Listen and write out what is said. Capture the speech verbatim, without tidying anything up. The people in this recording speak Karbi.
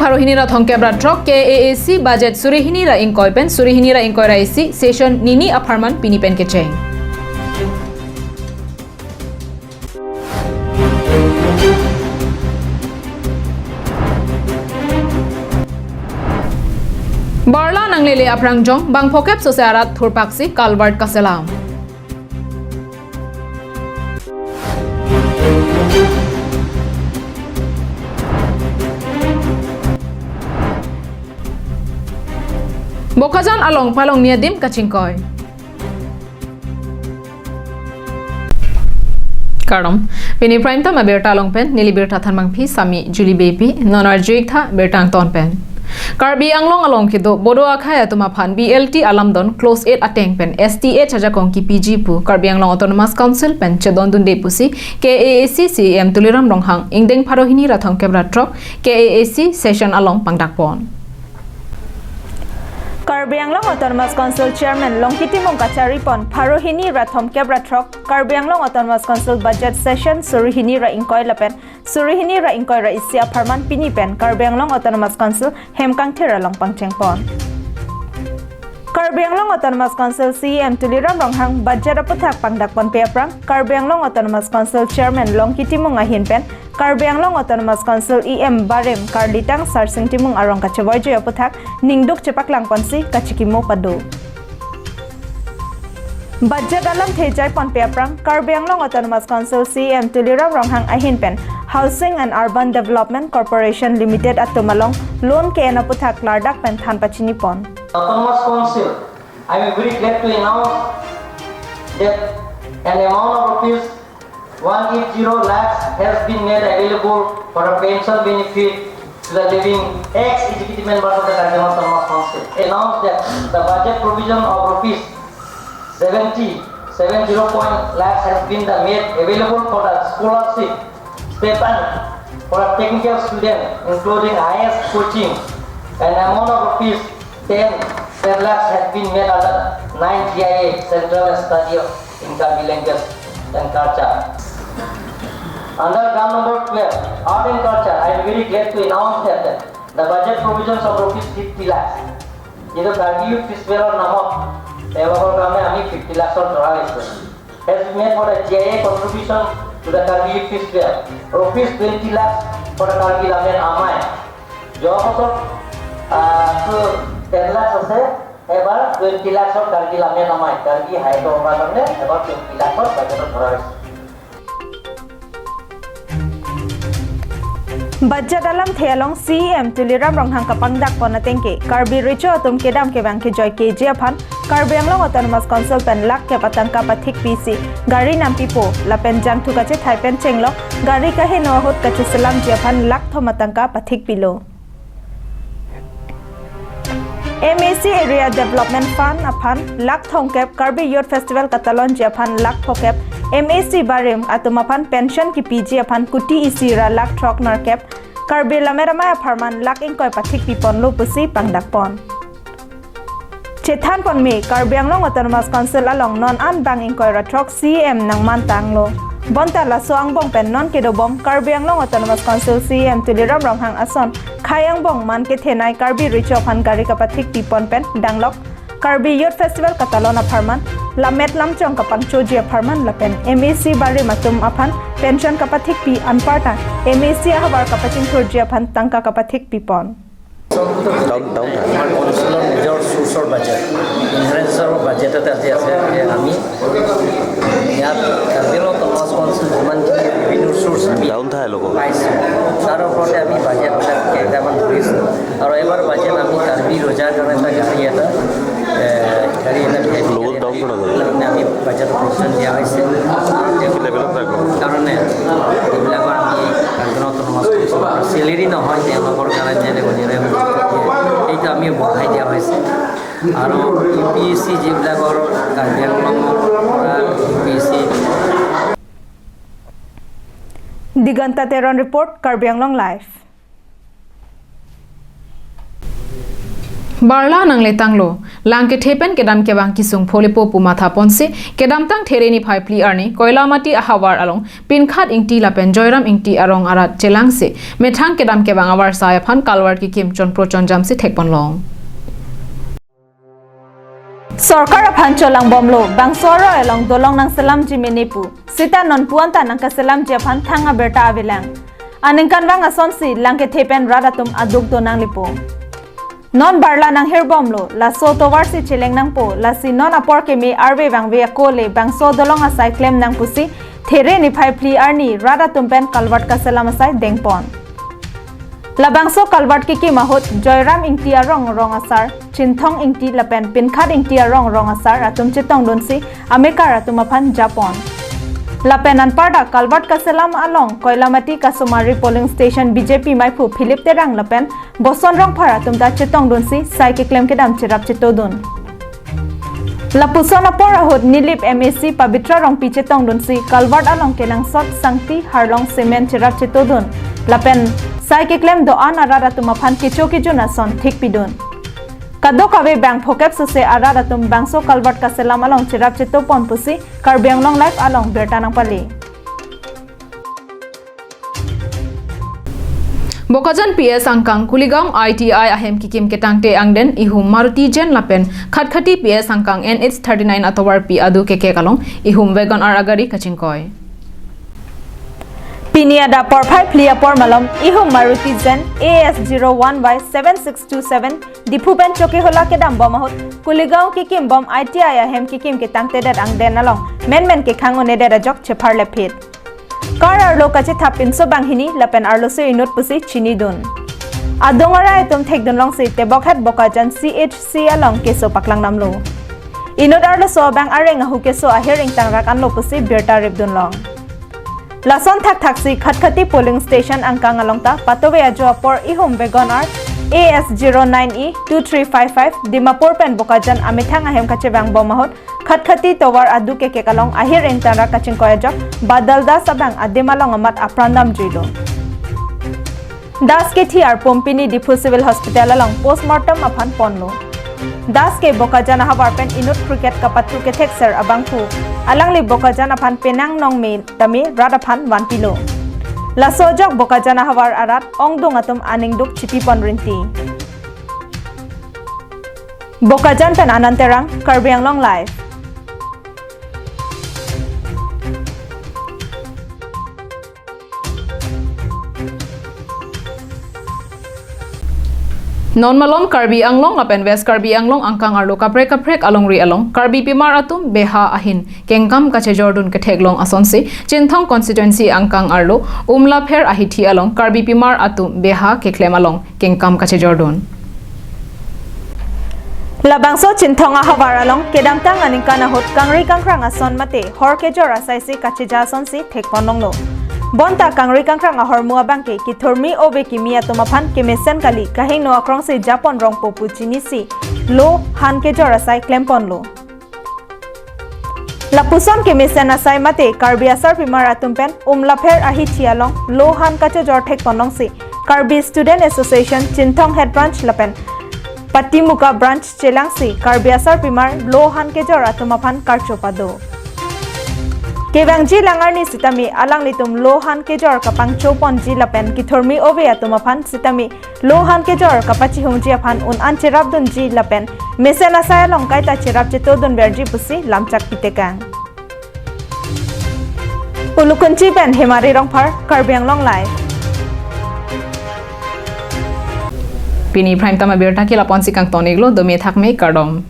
Pharo hini ra thomkep ra throk K A A C budget suri hini ra ingkoi pen suri hini ra ingkoi ra isi session nini apharman pini pen kecheng. Barla nanglele aphrang jong bang phokep sose arat thurpaksi culvert kaselam. Bokajan along palongni adim kachingkoi. Kardom. Pini Prime Time abirta along pen neli birta thanmangpi Sami Julie Beypi, non arjuik tha birta angton pen. Karbi Anglong along kedo Bodo akhei atum aphan B L T alamdon clause eight ateng pen S T A ajakong kipiji pu Karbi Anglong Autonomous Council pen chedondunde pusi K A A C C E M Tuliram Ronghang ingdeng pharo hini ra thomkep ra throk K A A C session along pangdakpon. Karbi Anglong Autonomous Council Chairman Longki Timung kacharipon pharo hini ra thomkep ra throk Karbi Anglong Autonomous Council budget session suri hini ra ingkoi lapen suri hini ra ingkoi ra isi apharman pini pen Karbi Anglong Autonomous Council hem kangthir along pangchengpon. Karbi Anglong Autonomous Council C E M Tuliram Ronghang budget aputhak pangdakponpe aphrang Karbi Anglong Autonomous Council Chairman Longki Timung ahin pen Karbi Anglong Autonomous Council E M barim karlitang Sarsing Timung arong kachevoiji aputhak ningduk chepaklangponsi kachikimo pado. Budget alamthe jaiponpe aphrang Karbi Anglong Autonomous Council C E M Tuliram Ronghang ahin pen Housing and Urban Development Corporation Limited atum along loan ke-en aputhak klardak pen than pachinipon. Autonomous Council, I am very glad to announce that an amount of rupees one eight zero lakhs has been made available for a pension benefit to the living ex-executive members of the Karbi Anglong Autonomous Council. Announced that the budget provision of rupees seventy, seven zero point lakhs has been the made available for the scholarship stipend for a technical student, including I A S coaching, an amount of rupees ten, ten lakhs has been made under nine G I A, Central Study in Karbi Language and Culture. Under GAM number twelve, Art and Culture, I am very glad to announce that the budget provisions of rupees fifty lakhs, যিটো কাৰ্বি ইউথ ফেষ্টিভেলৰ নামত তেওঁলোকৰ কাৰণে আমি ফিফটি লাখছৰ ধৰা হৈছে, has been made for the G I A contribution to the Karbi Youth Festival, rupees twenty lakhs for the Karbi Lammet Amei. যোৱা বছৰ, আহ, তো টেন লাখ আছে, এবাৰ টুৱেণ্টি লাখছৰ কাৰ্বি লামে নামাই, কাৰ্বি হাই দৰবাৰ কাৰণে এবাৰ টুৱেণ্টি লাখছৰ বাজেটত ধৰা হৈছে। Budget alamthe along C E M Tuliram Ronghang kapangdakpon ateng ke Karbi Recho atum kedam kevang kejoi keji aphan Karbi Anglong Autonomous Council pen lakh kep atangka pathikpisi gari nampipo lapen jangthu kachethai pen chenglok gari kaheno ahut kacheselamji aphan lakh thom atangka pathikpilo. M A C Area Development Fund aphan lakh thomkep, Karbi Youth Festival katalonji aphan lakh phokep, M A C barim atum aphan pension kipiji aphan kuti isi ra lakh throk nerkep, Karbi Lammet Amei apharman lakh ingkoi pathikpiponlo pusi pangdakpon. Chethanpon me Karbi Anglong Autonomous Council along non an bang ingkoi ra throk C E M nangmantanglo. Bonta laso angbong pen non kedobom Karbi Anglong Autonomous Council C E M Tuliram Ronghang ason khei angbong man kethenei Karbi Recho aphan gari kapathikpipon pen danglok Karbi Youth Festival katalon apharman, lammet lamchong kapangchoji apharman lapen M A C barim atum aphan pension kapathikpi anparta M A C ahavar kapachingthurji aphan tangka kapathikpipon. Down, down থাক। আমাৰ কাউন্সিলৰ নিজৰ চ'ৰ্চৰ বাজেট, ইনহেৰিটেঞ্চৰ বাজেট এটা যে আছে, যে আমি ইয়াত কাৰ্বি আংলং অট'নমাছ কাউন্সিল যিমানখিনি ৰেভিনিউ চ'ৰ্চ আমি ডাউন থাক, লগৰ। পাইছোঁ, তাৰ ওপৰতে আমি বাজেটবিলাক কেইটামান ধৰিছোঁ। আৰু এইবাৰ বাজেট আমি কাৰ্বি ৰজাৰ কাৰণে এটা গাড়ী এটা, এ, গাড়ী এটা ভি আই পি গাড়ী এটা কাৰণে আমি বাজেটৰ প্ৰভিজন দিয়া হৈছে। আৰু তেওঁলোকৰ কাৰণে যিবিলাকৰ আমি কাৰ্বি আংলং অট'নমাছ কাউন্সিলৰ চেলেৰী নহয়, তেওঁলোকৰ কাৰণে যে ৰেভিনিউ, সেইটো আমি বঢ়াই দিয়া হৈছে। আৰু ইউ পি এছ চি যিবিলাকৰ কাৰ্বি আংলঙৰ পৰা U P S C. Diganta Teron report, Karbi Anglong Live. Barla nangletanglo, lang kethe pen kedam kevang kesung pholepo pu mathaponsi, kedamtang There niphai phli arni, Koilamati ahavar along, Pinkhat Ingti lapen Joyram Ingti arong arat chelangsi, methang kedam kevang avarsai aphan culvert kekim chonpro chonjamsi thekponlong. Sorkar aphan cholangbomlo, bangso aroi along dolong nangselamji mene pu. Sita non puanta nangkaselamji aphan thang abirta avelang. Aningkanvang asonsi lang kethe pen rat atum aduk donanglipo. Non barla nanghirbomlo, laso tovarsi cheleng nangpo, lasi non apor keme arve vangve ako le bangso dolong asai klem nang pusi, There niphai phli arni rat atum pen culvert kaselam asai dengpon. Labangso culvert kekim ahut Joyram Ingti arong rong asar, Chinthong Ingti lapen Pinkhat Ingti arong rong asar atum chetongdunsi amekar atum aphan japon. Lapen anparta culvert kaselam along Koilamati Kasomari polling station B J P maiphu Philip Terang lapen Boson Rongphar atum ta chetongdunsi sai keklem kedam cherap chetodun. Lapuson apor ahut Nilip M A C Pabitra Rongpi chetongdunsi culvert along kenangsot sangti harlong cement cherap chetodun. Lapen sai keklem do-an arat atum aphan kecho kejun ason thikpidun. Kadokave bang phokep suse arat atum bangso culvert kaselam along cherap chetopon pusi Karbi Anglong Live along birta nangpali. Bokajan P S angkang Kuligaon I T I ahem kekim ketangte angden ihum Maruti Zen lapen Khatkhati P S angkang N H thirty-nine atovarpi adu kekek along ihum Wagon R agari kachingkoi. Pini adap porphai phli apor malom ihum Maruti Zen A S zero one Y seven six two seven Diphu pen Chokihola kedambom ahut Kuligaon kekimbom I T I ahem kekim ketangtedet angden along menmen kekhang un-edet ajok chepharlephit. Car arlo kachethap pinso banghini lapen arloso inut pusi chinidun. Adung arai atum thekdunlongsi tebokhet Bokajan C H C along keso paklang damlo. Inut arloso abang areng ahu keso ahir ingtangrak anlo pusi birta ripdunlong. Lason thakthaksi Khatkhati polling station angkang along ta patove ajo apor ihum Wagon R A S zero nine E two three five five Dimapur pen Bokajan amethang ahem kachevangbom ahut Khatkhati tovar adu kekek along ahir ingtangrak kachingkoi ajok Badal Das abang adim along amat apran damjuilo. Das kethi arpum pini Diphu Civil Hospital along postmortem aphan ponlo. Das ke Bokajan ahavar pen inut cricket kapathu kethekser abangphu. Alangli Bokajan aphan penang nongme tame rat aphan vanpilo. Laso ajok Bokajan ahavar arat ongdung atum aning duk chipipon rinti. Bokajan pen Anand Terang, Karbi Anglong Live. Non malom Karbi Anglong lapen West Karbi Anglong angkang arlo kaprek kaprek alongri along Karbi pimar atum beha ahin kengkam kachejordun ketheklong asonsi Chinthong constituency angkang arlo Umlapher ahithi along Karbi pimar atum beha keklem along kengkam kachejordun. Labangso Chinthong ahavar along kedamtang aningkan ahut kangri kangkrang ason mate hor kejor asaisi kacheja asonsi thekponlonglo. Bonta kangri kangkrang ahormu abangke kithurmi ove kimi atum aphan kemesen kali kahingno akrongsi japon rongpo pu chinisi lo han kejor asai klemponlo. Lapuson kemesen asai mate Karbi asarpimar atum pen Umlapher ahithi along lo han kachejor thekponlongsi Karbi Student Association Chinthong Head Branch lapen Patimuka Branch chelangsi Karbi asarpimar lo han kejor atum aphan karcho pado. Kevangji lang arni sitame alanglitum lo han kejor kapangchoponji lapen kithurmi ove atum aphan sitame lo han kejor kapachihungji aphan un-an cherapdunji lapen mesen asai along kaita cherap chetodunverji pusi lamchak pitekang. Ulukunchi pen Hemari Rongphar, Karbi Anglong Live. Pini prime time abirta ke lapu-ansi kangton-iklo, dome thakme kardom.